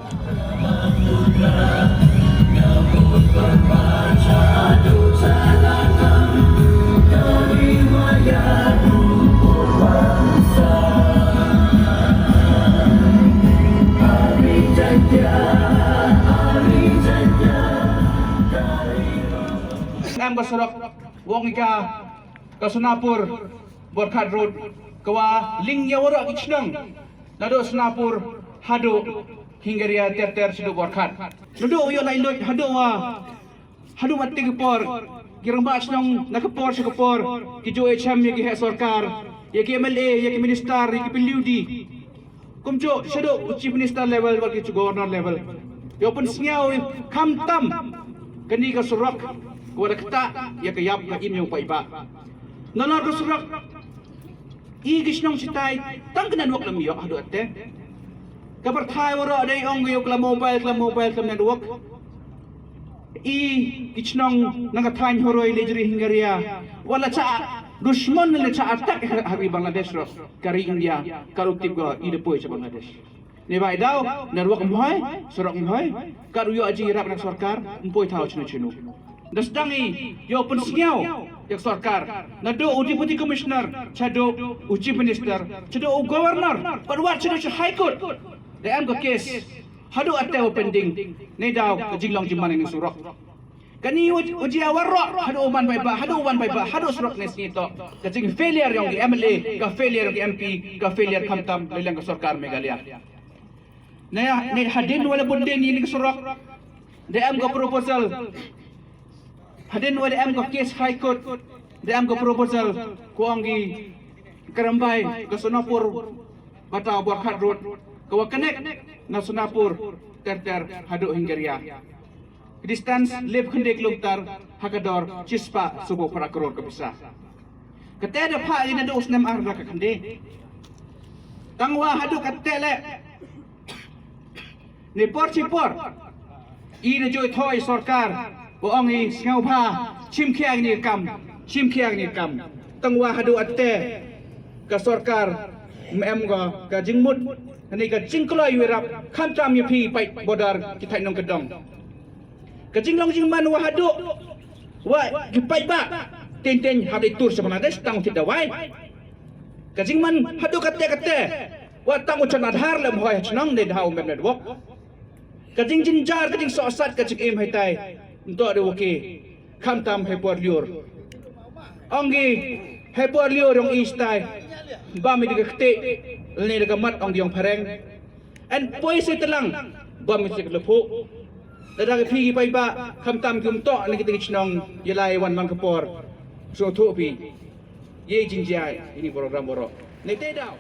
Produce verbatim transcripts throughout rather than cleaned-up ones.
Em ka surok wong ïa ka Sonapur Borkhat Road, ka wa link ïa waroh ki chnong naduh Sonapur haduh Hingaria ter ter shaduh Borkhat. Naduh u ïoh laitluid haduh wa, haduh wat te ki por ki rangbah chnong na ka por sha ka por ki ju ïa chem ïa ki heh sorkar, ïa ki M L A, ïa ki minister, ïa ki P W D. Kumjuh shaduh u Chief Minister level bad ki Governor level. Ïoh pynsngew khamtam kane ka surok ka wa da ktah ïa ka ïap ka im ïa u paidbah. Nalor ka surok i ki chnong chitai tang ka network lam ïoh haduh te. Ka pyrthai waroh dei ong ïa u klam mobile, klam mobile, klam network. I ki chnong na ka thaiñ Horoi, Lejri, Hingaria, wa la cha dushmon la cha attack ha ri Bangladesh ruh, ka ri India ka ruh tip ka i da poi cha Bangladesh. Ne bai daw network ym hoi, surok ym hoi, ka ruh ïoh jingïarap na sorkar, ym poi thaw chno chno. Da sdang i ïoh pynsngew ïa ka sorkar, naduh u Deputy Commissioner shaduh u Chief Minister shaduh u Governor, bad wat shaduh sha High Court da em ka case. Haduh atew pending ne daw ka jinglong jingman ïa ka surok. Kane u jia waroh haduh u wan paidbah, haduh u wan paidbah, haduh surok ne sngi toh ka jing failure ïong ki M L A, ka failure ïong ki M P, ka failure khamtam lei leng ka sorkar Meghalaya. Ne ne hadien wa la bun dien ïa ka surok da em ka proposal. Hadien wa la em ka case High Court da em ka proposal ka ong ki ka rymbai ka Sonapur bad u Borkhat Road ka wa connect na Sonapur ter ter haduh Hingaria. Distance lip khyndai kilometer ha ka dor shispah sawphew phra klur ka pisa. Kata da phah ïa naduh u snem ar ka khyndai. Tang wa haduh kata leh ne por shi por i da ju ïathoh ïa sorkar, wa ong i sngewbha shim khia ïa kane ka kam, shim khia ïa kane ka kam. Tang wa haduh kata ka sorkar ym em ka jingmut ne ka jingkloi ïarap khamtam ïa phi paid border ki thaiñ nongkyndong. Ka jinglong jingman wa haduh wa ki paidbah teng teng hap dei tur sha Bangladesh tang u thied dawai. Ka jingman haduh kata kata wa tang u jan Aadhaar lem hoi ha chnong ne da u mem network. Ka jingjynjar, ka jingsohsat ka jingim haitai nto de wa ki khamtam hei por lyiur. Ong ki hei por lyiur ong i stai bam i da ka kti ne da ka mat ong ki ong phareng. En poi se telang bam i se ka lephu. Lada ka phi ki paidbah khamtam ki um toh na kita ki chnong ïa lai wan man ka por. So thuh phi. Ye jingjia ini program boro ne te daw.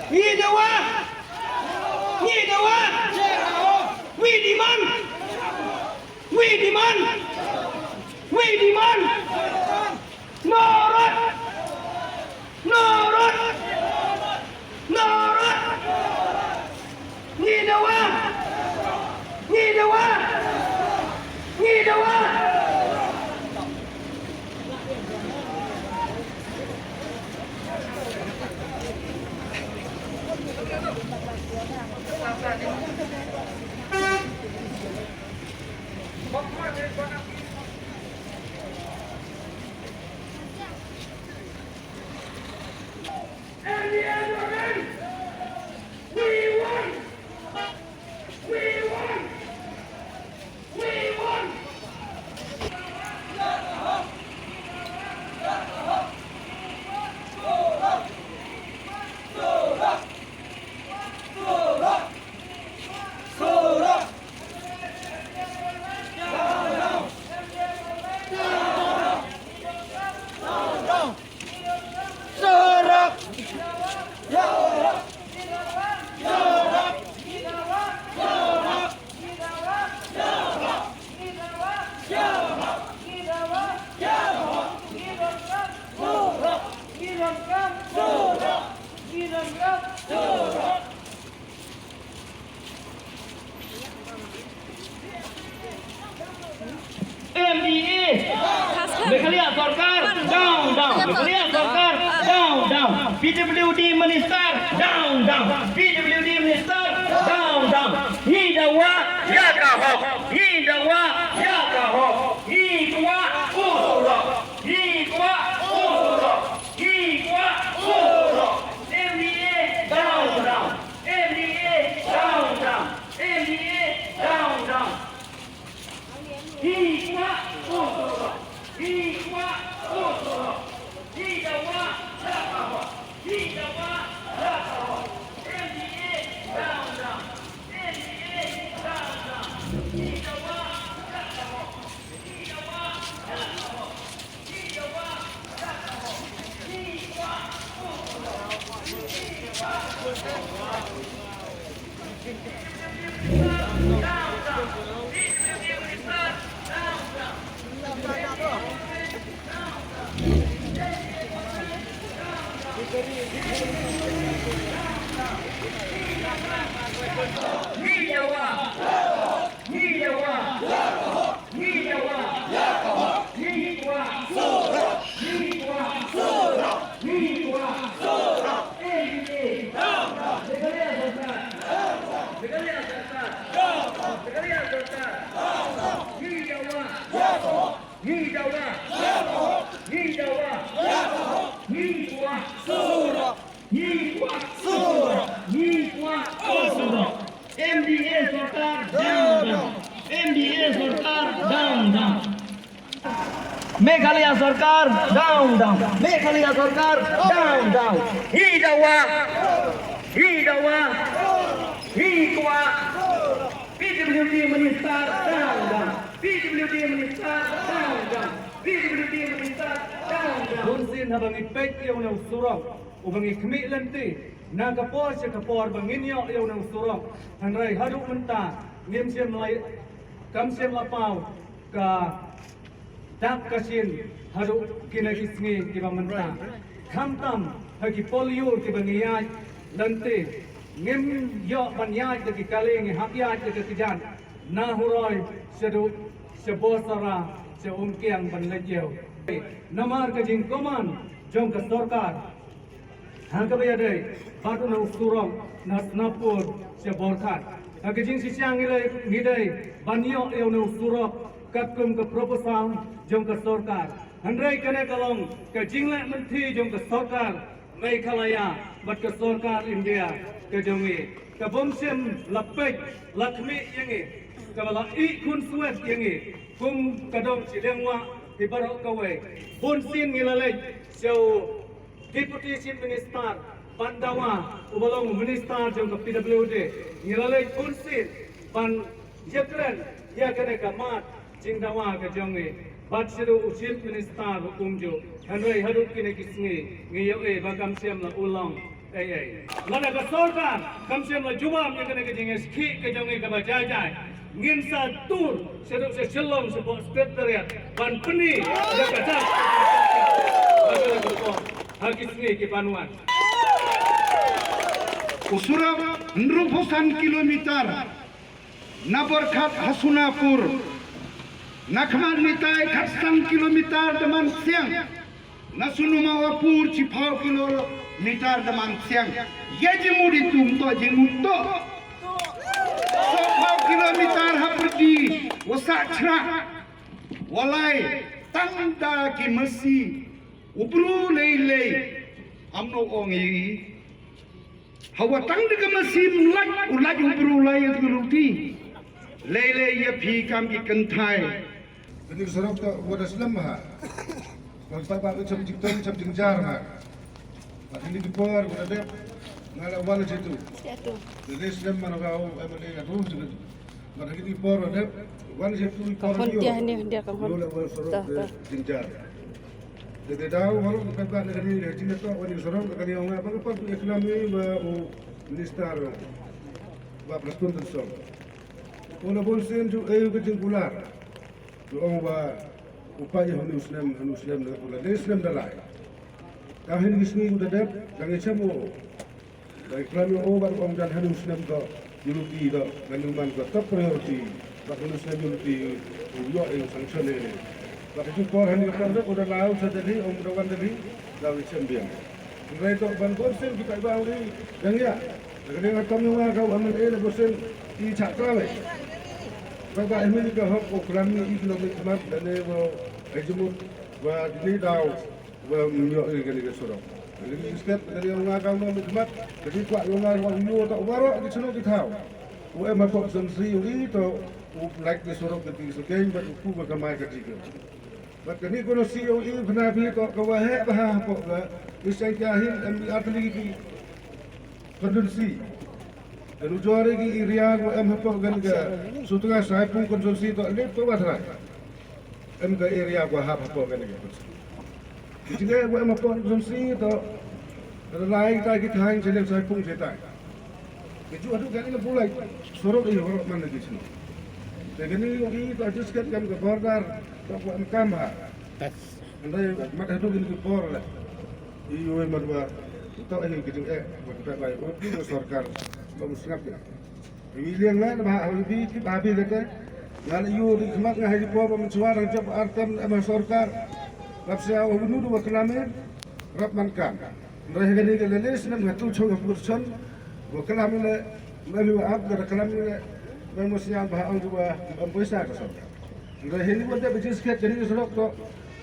Ngi dawa! Ngi dawa! We demand! We demand! We demand! Nurut! Nurut! Nurut! Ngi dawa! Ngi dawa! Ngi dawa! M D A, Meghalaya Sorkar, down, down. Meghalaya Sorkar, down, down. P W D Minister, down, down. P W D Minister, down, down. Ngi dawa ïa ka hok. Ngi dawa ïa ka hok. Ngi kwah u surok. Ngi kwah u surok. Ngi kwah u surok. M D A, down, down. M D A, down, down. M D A, down, down. Ngi kwah u surok. Ngi kwah u surok. Ngi dawa ïa ka hok. Ngi dawa ïa ka hok. M D A down, down. M D A down, down. Ngi dawa ïa ka hok. Ngi dawa ïa ka hok. Ngi dawa ïa ka hok. Ngi kwah u surok. Ngi kwah u surok. Meghalaya Sorkar. Meghalaya Sorkar. Meghalaya Sorkar. Ngi dawa. Ngi dawa. Ngi dawa. Ngi kwah. Ngi kwah. Ngi kwah. M D A Sorkar down, down. M D A Sorkar down, down. Meghalaya Sorkar down, down. Meghalaya Sorkar down, down. Ngi dawa. Ngi dawa. Ngi kwah. P W D Minister down, down. P W D Minister down, down. P W D Minister down, down. Bun sien haba ngi peit ïa une u surok uba ngi khmih lynti na ka por sha ka por ba ngin ïoh ïa une u surok. Hynrei haduh mynta ngim shym la, kam shym la paw ka dak ka shin haduh kine ki sngi kiba mynta. Khamtam ha ki pohliew kiba ngi ïaid lynti, ngim ïoh ban ïaid da ki kali, ngi hap ïaid da ki kjat. Na Huroi shaduh sha Bosara sha Umkiang ban leit ïew. Namar ka jingkmen jong ka sorkar ha kaba ïadei bad une u surok na Snapur sha Borkhat. Ha ka jingshisha ngi dei, ngi dei ban ïoh ïa une u surok katkum ka proposal jong ka sorkar. Hynrei kane ka long ka jingleh mynthi jong ka sorkar Meghalaya bad ka sorkar India ka jong ngi, ka bym shym la peit la khmih ïa ngi, kaba la ïeh khunswet ïa ngi kum ka dong shiliang wah hi baroh kawei. Bun sien ngi la leit sha u Deputy Chief Minister ban dawa, uba long u Minister jong ka P W D. Ngi la leit bun sien ban ïakren ïa kane ka mat jingdawa ka jong ngi bad shaduh u Chief Minister ruh kumjuh. Hynrei haduh kine ki sngi ngi ïohi ba kam shym la urlong ei ei. Lada ka sorkar kam shym la jubab ïa kane ka jingïashakri ka jong ngi kaba jai jai, ngin sa tur shaduh sha Shillong shapoh Secretariat ban pyni ïa ka dak ha ki sngi ki ban wan. U surok hynriewphew san kilometer na Borkhat ha Sonapur, na khmat Nitai khatsan kilometer da Mansiang, na Sunumawapur shiphew kilometer da Mansiang. Ïa jingmut itu, to jingmut to. Shiphew kilometer ha pyrdi wa sah shrah wa lai tang da ki masi. U bru lei lei, amno ong i. Hawa tang da ka masi ym lait, u lait u bru lai ïa ka luti. Lei lei ïa phi kam ki kynthai. Kane ka surok to wa da slem ha. Wa da slem ha, cham jingtong cham jingjar ha. Bad kine ki por wa da dep nga la wan sha tu. Sha tu. Da dei slem ma nga u M L A ka tu. Bad ha kine ki por wa dep wan sha tu ki por. Ka hon tia hyndia hyndia ka hon. Yoh la wan surok. Tah, de tah. Jingjar. Te te daw, waroh ka pynbna na kane ka jingïatoh wan ïa ka surok, kane ong nga ba nga pat ïaklam ïa u minister Bah Prestone Tynsong. Ong na bun sien ju ai ka jingkular. Ju ong ba u pait ïa hanu snem, hanu snem da kular. Dei snem da lai. Ka hin ki sngi u da dep, da ngi chem u. Da ngi klam ïa u ban ong jan hanu snem ka U L T da ngan ïa man ka top priority. Ba hanu snem U L T u ïoh ïa u sanction ïa ne. Ba ka jingpor hanu ka dep u da lau sa Delhi, ong da wan Delhi, da ngi chem biang. Ngi rai to ban bor sien ki paidbah u ri, da ngi ïa. Da ka dei nga tom ïa nga ka u M L A da bor sien i chak klam eh. Paidbah eh mini ka hok u klam ni i klam ni khmat da ne wa ai jumut wa dini daw. Wa ym ïoh ïa kane ka surok. Lagi step kane ïa nga kam nong khmat, lagi kwah ïa nga wa ïoh ta baroh ki surok ki thaw. U em hapoh zone three u ri to u lait ki surok ki teng sukeng bad u ku ka kamai ka jingim. Bad kane kono si u i bna bi to ka wa heh bha hapoh ka. Isai ka hin em bi atli ki constituency. Ka nujor ki area wa em hapoh kan ka Sutnga Saipung constituency to lip to wa thrai. Em ka area wa hap hapoh kan ka constituency. Ki jingeh wa em hapoh constituency to lai ta ki thaiñ Chelem Saipung Chetai. Ki ju adu kan ina bulai sorok i horok man ki sini. Te kani yung i to adjust kan kan ka border to wa em kam ha. Andai mat hadu kini ki por la. I yue mat wa to eh ki jingeh wa kita bai wa ki sorkar ba musngap ya. Wi liang la ba ha wi bi ki ba bi la te. Ngan yu ri khmat nga ha ri por ba mun chwa dang jop ar tem em ha sorkar. Lap sia wa bunu du wa klam eh. Rap man kan. Ndra he ni ke le le snem ha tu chong ha pur chon. Wa klam le me lu ap da klam le. Me mo sia ba ha ang du wa am poisa ka sorkar. Ndra he ni wa de ba jis khet ka ni ka surok to.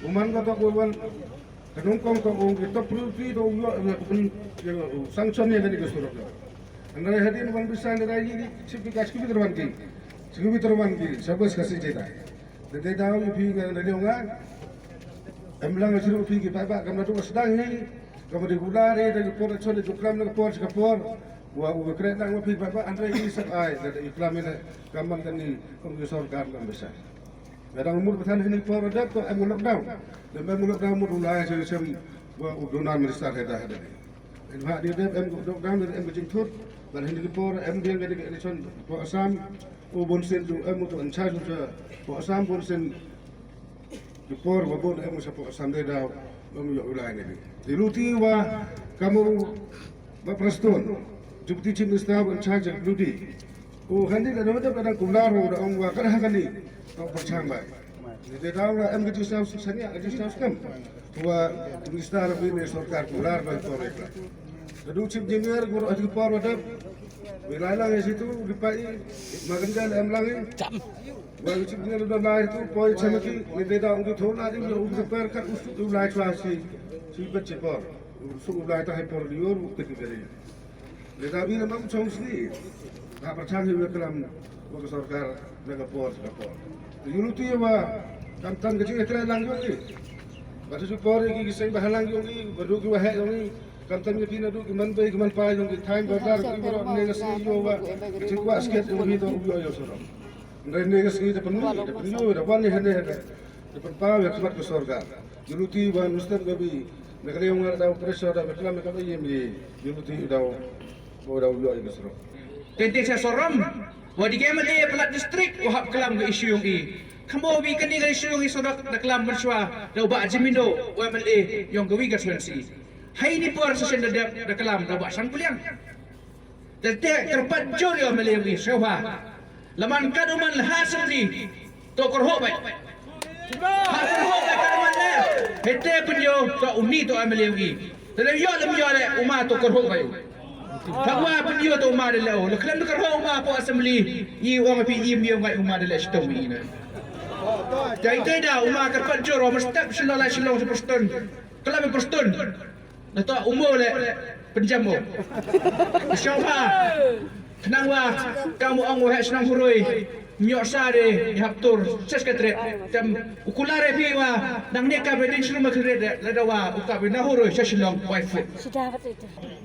Uman ka to ko wan. Ka nongkong ka ong ki top priority to u ïoh ïa ka pyn-, ïa ka sanction ïa kane ka surok. Hynrei hadien wan bisan da ïa ki chief vikas ki bitar wan ki. Chief vitar wan ki, sabas ka si jeda. Da dei daw ïa phi nga da dei nga. Em lang chief phi ki paidbah kam na tu ka sdang hi. Kam da regular hi da ki por action da ki klam da ka por sa ka por. Wa u kre dang wa phi paidbah hynrei ki sab ai da da ki klam ïa kam man kani kam ki sorkar kam bisan. Nga dang mut ba than hynne por dep to em lockdown. Dep em lockdown mut u lai shem shem wa u Donald Minister heda heda. Em ha dei dep em lockdown dep em ka jingthut. Ban hynne por em dei ka dei ka election po Assam. U bun sien tu em tu in charge tu po Assam bun sien. Ki por wa bun em sa po Assam dei daw em ïoh u lai ne. Di luti wa kamu Bah Prestone, Deputy Chief Minister in charge of duty. U handi da dong da dang kumlar u da ong wa ka da kani. Tong pyrchang bai. Ni da dong la em ka jingstau sania ka jingstau skam. Wa minister of business sorkar kumlar bai por ekla. Da du Chief Engineer gur ati por wa dap. Wi lai lang situ di pai. Magan da em lang. Wa Chief Engineer da lai tu poi chamaki. Ni da dong di thola di u da per ka usu u lai chwa si. Si bet si por. Su u lai ta hai por di yor u kiti kari. Le da bi na mam chong sni. Ka pyrchang hi wa klam wa ka sorkar na ka por ka por. Yu luti wa kam tan ka jing kre lang yong i. Ba tu por ki ki seng ba halang yong i, ba du ki wa he yong i. Kam tan ki pina du ki man bai ki man pai yong ki time ba dar ki ba ne ka sni yo wa. Ki kwa sket yong i to yo yo sorong. Ndai ne ka sngi da pynmih, da pynmih, da wan ni hynne hynne. Da pynpaw ïa khmat ka sorkar. Ïa luti wan Mister Gabi. Na ka liang nga da pressure da klam ka ïa mi. Ïa luti da. Ko da ïa ka sorkar. Tente sa sorom. Wa di kema de Palat district wa hap klam ka issue yong i. Kamo bi kani ka issue yong i sorok da klam ban shwa da u Bah Jimindo wa M L A yong ka wi ka swensi. Hai ni por sa shen da dep da klam da Bah Sangkuliang. Te te kyrpad jur ïa u M L A yong i sngewbha. Laman kat u man ha assembly. To kyrhoh bai. Ha kyrhoh bai kat u man le. Hete pynïoh to uni to M L A yong i. Te le ïoh lem ïoh le uma to kyrhoh bai. Tangwa pynïoh to uma de le o. Le khlem kyrhoh uma po assembly. I ong pi i miong ngai uma de le shitom i na. Jai te da uma kyrpad jur o mestep shilong la shilong shi Preston. Klam Preston. Na to umo le pynjam mo. Shong ha. Khnang wa ka mo ong wa shnong huroi. Myo sa de ni hap tur ses ka tre. Tem u kula re pi wa nang ne ka be ding shrum ma kre de la da wa u ka be na huroi sa shlong wai fu.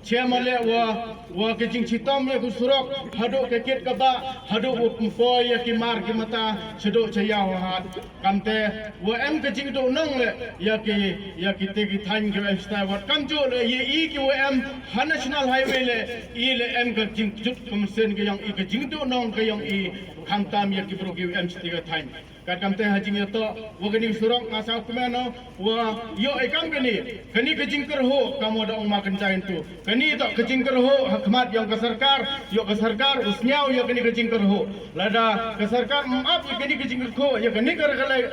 Che ma le wa wa ke jing chitom ya ku surok hadu ke kit ka ba hadu u poi ya ki mar ki mata sedu che ya wa hat. Kamte wa em ka jingduh nong le ya ki ya ki te ki thain ki em stai wat kam ju le ye i ki wa em ha national highway le i le em ka jingjut ka mesen ka yong i ka jingduh nong ka yong i khamtam ya ki bro ki em sti ka thain. Katkam te ha jingïatoh wa kani ka surok nga sngewkmen noh wa ïoh ïa kam kani, kani ka jingkyrhuh kam wa da ong ma kynjai ntu. Kani toh ka jingkyrhuh ha khmat ïong ka sorkar, ïoh ka sorkar u sngewthuh ïa kani ka jingkyrhuh. Lada ka sorkar ym ap ïa kani ka jingkyrhuh ïa kani ka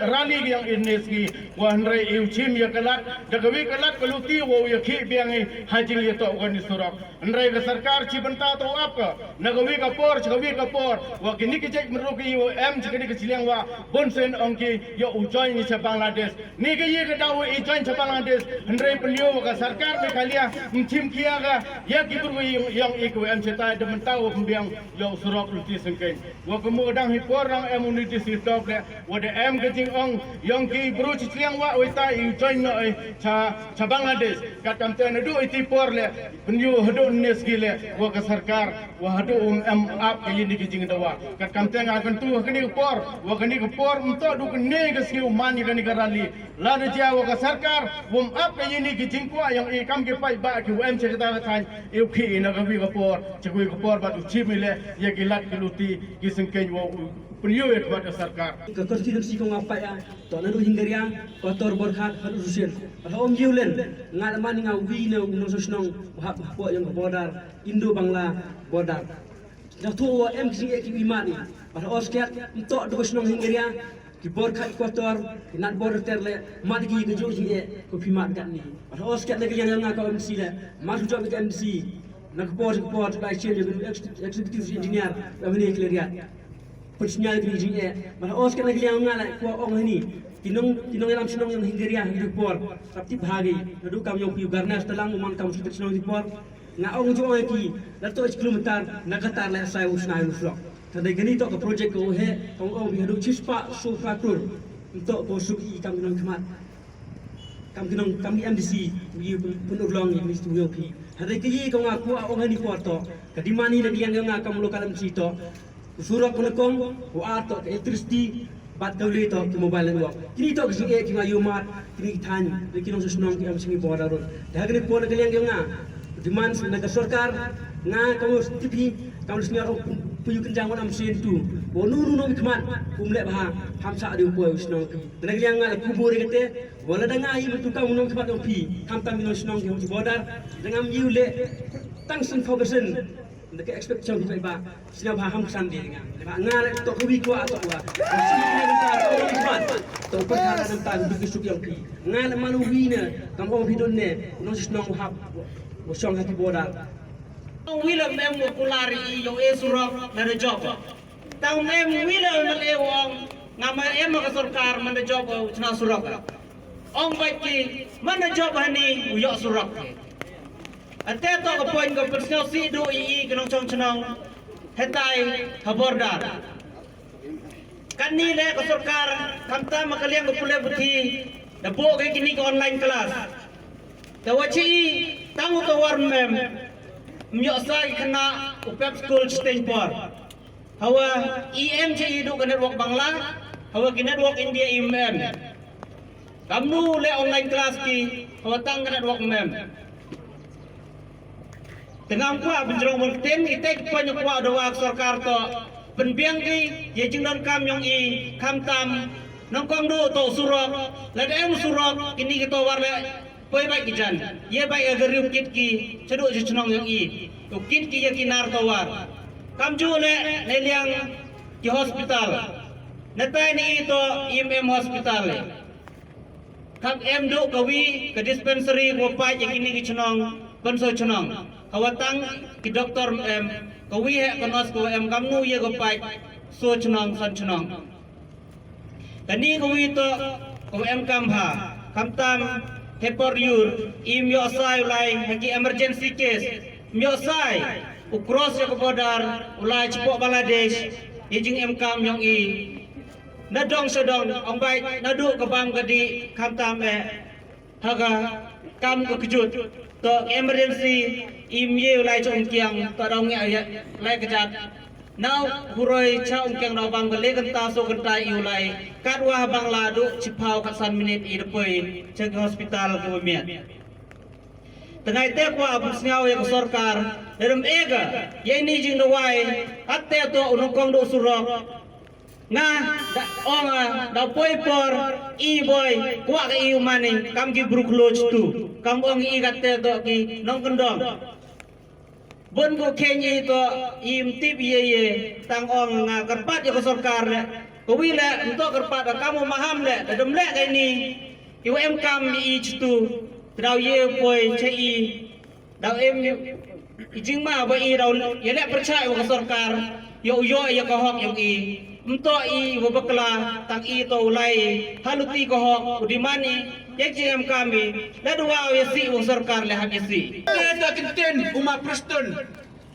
rally ïong i ne sngi, wa hynrei i u chim ïa ka lad da ka wi ka lad ka luti wa u ïa khih biang i ha jingïatoh wa kani surok. Hynrei ka sorkar chi bynta to ap ka na ka wi ka por cha ka wi ka por, wa kini ki jait mruk i wa em cha kini ki chiliang wa bun sien ong ki ïa u join ni cha Bangladesh. Ni ka ïa ka daw i join cha Bangladesh, hynrei pynïoh wa ka sorkar Meghalaya mchim kia ka ïa ki bru i ong i ka wa em cha tai da mynta wa pynbiang ïa u surok luti sengkeng. Wa ka mu dang hi por rang em u ni di si top le wa da em ka jing ong ïong ki bru chi chiliang wa wa ta i join no i cha cha Bangladesh. Katkam te na du i ti por le pynïoh haduh ne sngi le wa ka sorkar wa haduh um em ap ka ïa ni ki jingdawa. Katkam te nga kyntu ha kani ka por wa kani ka por mynta du kani ka sngi u man ïa kani ka rally. Lada jia wa ka sorkar um ap ka ïa ni ki jingkwah ïong i kam ki paidbah ki wa em cha kata ka thaiñ i u khih i na ka wi ka por cha ka wi ka por bad u chim i le ïa ki lad ki luti ki sengkeng wa u pynïoh ïa ka bad ka sorkar. Ka constituency ko nga paid a to na du Hingaria, Kotor, Borhat, Haduh Rusin. Bad ha ong ïu len nga la man nga wi na u nong shnong u hap hapoh ïong ka border, Indo Bangla border. Da tu wa em ki jingeh ki wi mat ni. Bad ha Osket mtok du ka shnong Hingaria, ki Borhat, Kotor, ki nat border ter le mat ki ka ju jingeh ko phi mat kat ni. Bad ha Osket na ka liang nga ka M C le mat hu jok ka M C. Na ka por ka por ka chen ïa ka executive engineer ka mane clear ïa. Pun sñiaw ki jingeh. Bad ha Osket na ka liang nga la kwah ong hani. Ki nong ki nong ïalam shnong ïong Hingaria ha ki por. Rap tip ha ki. Naduh kam ïong phi u Garnes Talang u man kam shnong ki por. Nga ong ju ong ki. La to kilometer na ka tar la sai u sñiaw u surok. Tang dei kani to ka project ko he. Kong ong phi haduh chispah sopha klur. Ntok ko suk i kam ki nongkhmat. Kam ki nong kam ki M D C u ïa pynurlong ïa ministry u ïa phi. Hynrei ka ïa ka nga kwah ong hani por to ka demand hi na ka liang ïa nga kam local M C to. U surok ka nyngkong, u ar to ka electricity bad ka wei to ka mobile network. Kini to ka jingeh ki nga ïoh mad kini ki thaiñ, ki nong shnong ki em shnong border road. Da ha kani por na ka liang ïa nga demand na ka sorkar, nga kam ïoh tipi kam ïoh sñiaw pu ïa kynjang wan am sien tu. Wa nu nu nong khmat kum leh bha ham sa di u poi u shnong ki. Da na ka liang nga la kubur ïa kate. Wala da nga hi mynta ka u nongkhmat ïong phi, khamtam ki nongshnong ki hong ki border, da ngam ïoh leh tang sien foundation. Da ka expect chong phi ba sien ba ham ksan di nga. Ba nga leh to ka wi kwah to wa. Sien ne mynta to nongkhmat to pyrkhat da mynta ki suk ïong phi. Nga leh man u wi ne kam ong phi don ne u nongshnong u hap wa shong ha ki border. Wi leh mem wa kular i ïong e surok na da jop. Tang mem wi leh mem le wong nga ma em ka sorkar man da jop u chna surok. Ong bad ki man da jop hani u ïoh surok. Ate to ka point ko pynsñiaw si du i i ka nongchong chnong hetai ha border. Kani le ka sorkar khamtam ka liang ka pule puthi da buh ka kini ka online class. Te wa chi tang u ka war mem ym ïoh sa ki khana u pep school chiteng por. Hawa i em cha i du ka network Bangla, hawa ki network India i em. Kamnu le online class ki, hawa tang ka network mem. Te ngam kwah pynjrong bor ten i te ki pynjrong kwah da wa sorkar to pynbiang ki ïa jingdonkam ïong i khamtam nongkong du to surok, lada em surok kini ki to war le poi bai ki jan, ïa bai ïa ka riu kit ki, chadu cha chnong ïong i, to kit ki ïa ki nar to war. Kam ju le ne liang ki hospital. Natai ne i to i em hospital le. Kam em du ka wi ka dispensary ko pait ïa kini ki chnong, pynso chnong. Hawa tang ki doktor em, ka wi he ka nos ko em kamnu ïa ko pait so chnong san chnong. Kani ka wi to ka em kam ha, khamtam he por ïur, im ïoh sai u lai ha ki emergency case, im ïoh sai u cross ïa ka border u lai chapoh Bangladesh, ïa jing em kam ïong i. Na dong sha dong ong bai na du ka bam ka di khamtam eh. Ha ka kam ka kjut to emergency im ye u lai chong kiang to dong ya lai ka jat. Nau huroi cha ong kiang dau bang ka le kanta so kanta i u lai kat wa bang la du chipau kat san minit i depoi cha ka hospital ka wa miat. Tengai te kwa abun sngau ya ka sorkar. Dalam ega ya ini jing dawai kat te to unong kong do surok. Nga da ong, ah, da poi por i boi kwah ka i u mani kam ki bru khloj tu. Kam ong i kate to ki nongkyndong. Bun ko kheiñ i to i mtip ye ye tang ong nga kyrpad ïa ka sorkar le. Kawi le nto kyrpad da kam u maham le da dum le ka ini. I wa em kam i chitu. Tdaw ye poi che i. Daw em i jingma ba i daw ïaleh pyrshah ïa ka sorkar, ïa u ïoh ïa ka hok ïa i. Ym to i wa bakla tang i to u lai ha luti ka hok u demand i ïa jingem kam i. La dua ïa si u sorkar le hap ïa si. Te ta kynten u ma Preston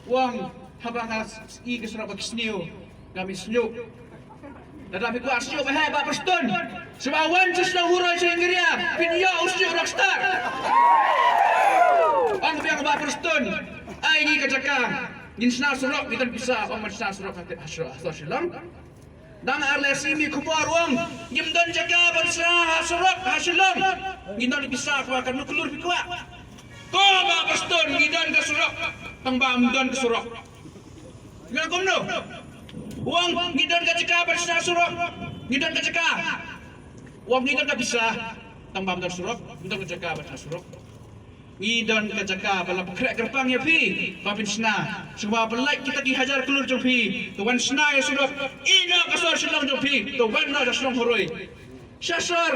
wang haba nga i ka srap ba ki sniew. Kami snyuk. Lada phi kwah snyuk ba heh Bah Prestone. Shuwa wan sha shnong Huroi sha Ingria, phin ïoh u snyuk rockstar. Ong biang Bah Prestone. Ai ngi ka jaka. Ngin shna surok, ngi don pisa, ong ban shna surok ha, ha, ha Shillong. Dang ar leh simi khubor ong. Ngim don jaka ban shna ha surok ha Shillong. Ngim don pisa, kwah ka nuklur phi kwah. Ko Bah Prestone, ngi don ka surok. Tang ba ngim don ka surok. Nga kumno? Ong ngi don ka jaka ban shna surok. Ngi don ka jaka. Ong ngi don ka pisa. Tang ba ngim don surok. Ngi don ka jaka ban shna surok. Ngi don ka jaka ba la pynkhreh kyrpang ïa phi. Ba phin shna. Shuwa ba lait kita ki hajar klur jong phi. To wan shna ïa surok. Ino ka sor Shillong jong phi. To wan noh sha shnong Huroi. Sha sor.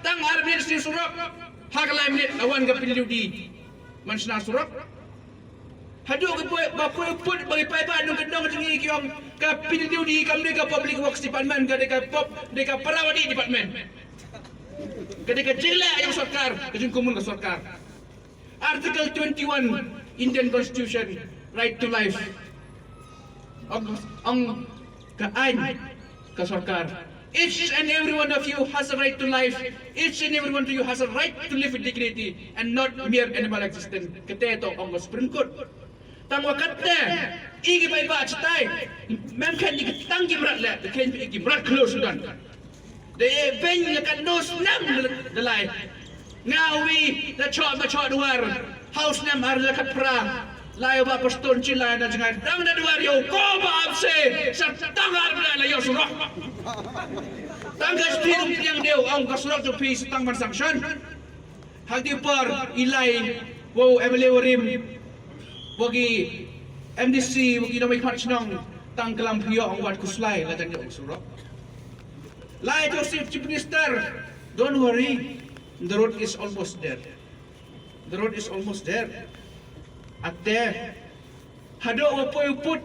Tang ar minit sha surok. Ha ka lai minit. Wan ka P W D. Ban shna surok. Haduh ka poi, ba poi put, ba ki paidbah nongkyndong jong ngi ki ong ka P W D kam dei ka Public Works Department, ka dei ka pop, dei ka Parawadi Department. Ka dei ka jingleh jong sorkar, ka jingkumun ka sorkar. Article twenty-one Indian Constitution, right to life. Ong, ong ka aiñ ka sorkar. Each and every one of you has a right to life. Each and every one of you has a right to live with dignity and not mere animal existence. Kata to ong ka Supreme Court. Tang wa kata i ki paidbah chitai. Mem khein i ki tang ki mrad le, khein i ki mrad khlur sudan. Dei beiñ la katno snem da lai. Nga wi da chok ba chok duar. Ha u snem ar hajar khatphra. Lai Bah Prestone chi lai na jngai dang da duar ïa u ko Bah Apse. Sa tang ar bla la ïoh surok. Tang ka sdang pdiang dei u ong ka surok jong phi sa tang ban sanction. Ha ki por i lai wa u M L A wa rim wa ki M D C wa ki nongmihkhmat shnong tang klam phi ïoh ong wat khuslai la dang ïoh surok. Lai to Chief, Chief Minister, don't worry, the road is almost there. The road is almost there. Ate haduh wa poi u put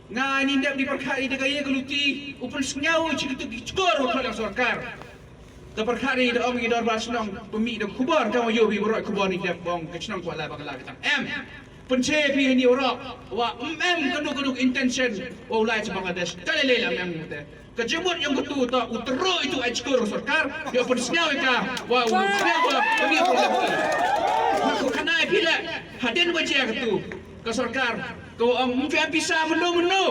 nga ni dep di pyrkhat i da ka ïa ka luti u pynsngew chi kitu ki chkor wa khot ïa sorkar. Da pyrkhat i da ong i dorbar shnong pynmih da khubor ka wa ïoh bi baroh khubor ni dep bong ka shnong kwah la ba ka la ka tang em. Pynche phi ni baroh wa em em kanu kanu intention wa u lai cha Bangladesh. Ka lei lei la em em te. Ka jingmut ïong katu ta u tyroi tu ai chkur sorkar ïa u pynsngew ïa ka wa u pynsngew wa ka ngi ko lak. Ko khana ïa phi la hadien wa jia katu ka sorkar ka wa ong mpi pisa menu menu.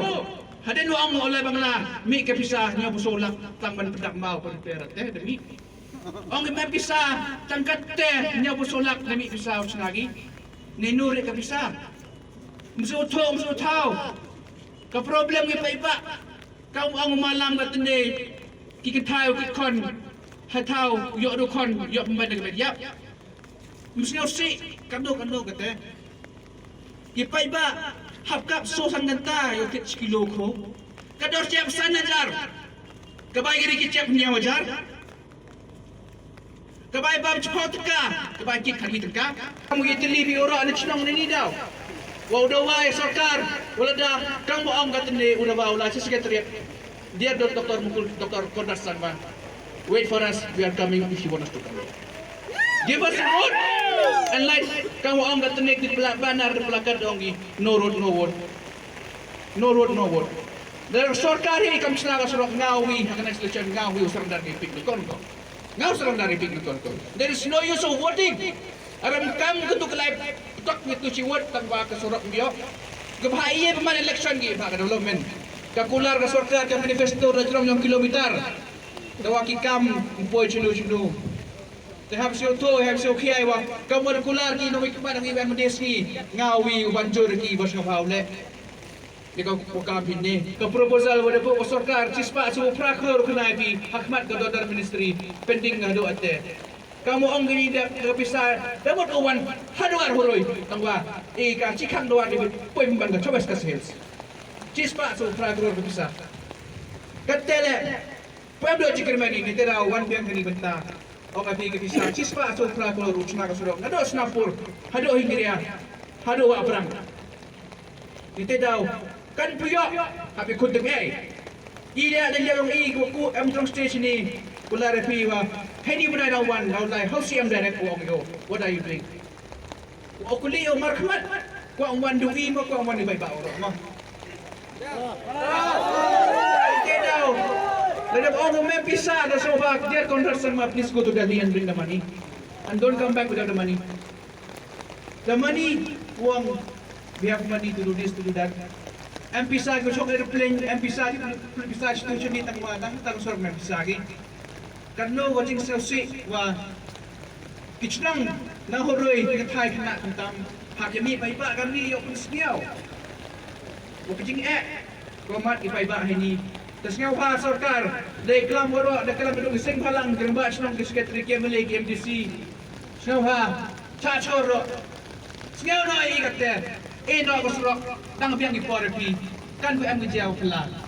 Hadien wa ong u lai Bangla mih ka pisa ñiaw phew saw lak tang ban pyndak maw ban per te da mih. Ong mih pisa tang kat te ñiaw phew saw lak da mih pisa u sngagi. Ni nur ka pisa. Msu tho msu thaw. Ka problem ngi pai ba Kam ong u malam ka tynne ki kynthai u kit khon ha thaw ïoh du khon ïoh pynban da ka met ïap. Msngew si kano kano kate. Ki paidbah hap kap so san kynta ïoh kit shi kilo kho. Ka dor jep san hajar. Ka bai ki ri ki jep hynñiew hajar. Ka bai bam chiphaw tyngka, ka bai kit khatwei tyngka. Kam ngi tylli bi ura na chnong na ni daw. Wa u dawa ïa sorkar, wa lada kam wa ong ka tynne u dawa u la chi secretariat. Dear Doctor Mukul, Doctor Conrad Sangma, wait for us, we are coming if you want us to come. Give us a road and light. Kam wa ong ka tynne ki pla-, banner, ki placard ong ngi, no road, no vote. No road, no vote. Da sorkar hi kam shna ka surok nga wi, ha ka next election nga wi u surrender ki pik ni kon kon. Nga u surrender ki pik ni kon kon. There is no use of voting. Aram kam ka tu ka lai tok ni tu chi vote tang ba ka surok mbio. Ka bha iye ba man election ki bha ka development. Ka kular ka sorkar ka manifesto da jrong yong kilometer. Da wa ki kam mpoi chinu chinu. Te hap sio to, hap sio khiai wa. Kam wa kular ki nong ikmat ngi ban mendis ni. Nga wi u ban jur ki ba shkap hau le. Ïa ka, ka kam phi ne, ka proposal wa da buh ka sorkar shispah saw phra klur khnai phi ha khmat ka Daughter Ministry, pending haduh ate. Ka mo ong kini da ka pisa da mut u wan haduh ar huroi tang wa i ka chikhang da wa di poi ban ka West Khasi Hills. Shispah saw phra klur ka pisa. Ka tele poi do chi kyrmen ni te da wan biang kini benta. Ong ka phi ka pisa shispah saw phra klur u chna ka surok haduh Snapur, haduh Hingria, haduh wa Aprang. Ite daw kan puyok ha phi khun teng ei. I da da yong i ko ku em trong station ni ku la repi wa. Heni bnai daw wan daw lai how C M direct ko ong yo. What are you doing? Ko ku li yo mar khmat. Ko ong wan du i mo ko ong wan i bai ba oro mo. Ite daw. Da da ong me pisa da so ba dear Conrad Sangma, please go to Delhi and bring the money. And don't come back without the money. The money, wong, we have money to do this, to do that. Em pisa ki chok aeroplane, em pisa ki pisa situation ni tang wa tang tang sor em pisa ki. Kan no wa jing sel si wa ki chnong na horoi ki thai kena kentam. Ha ki mi bai ba kan ni yok pun sniaw. Wa ki jing eh. Komat ki paibah hini. Te sngewbha sorkar, da klam waroh, da klam duk sing phalang, ki rangbah shnong, ki secretary, ki M L A, ki M D C. Sngewbha, cha chor roh. Sngew noh i kate, i noh ko surok, dang biang ki por phi. Kan phi em ki jaw phi la.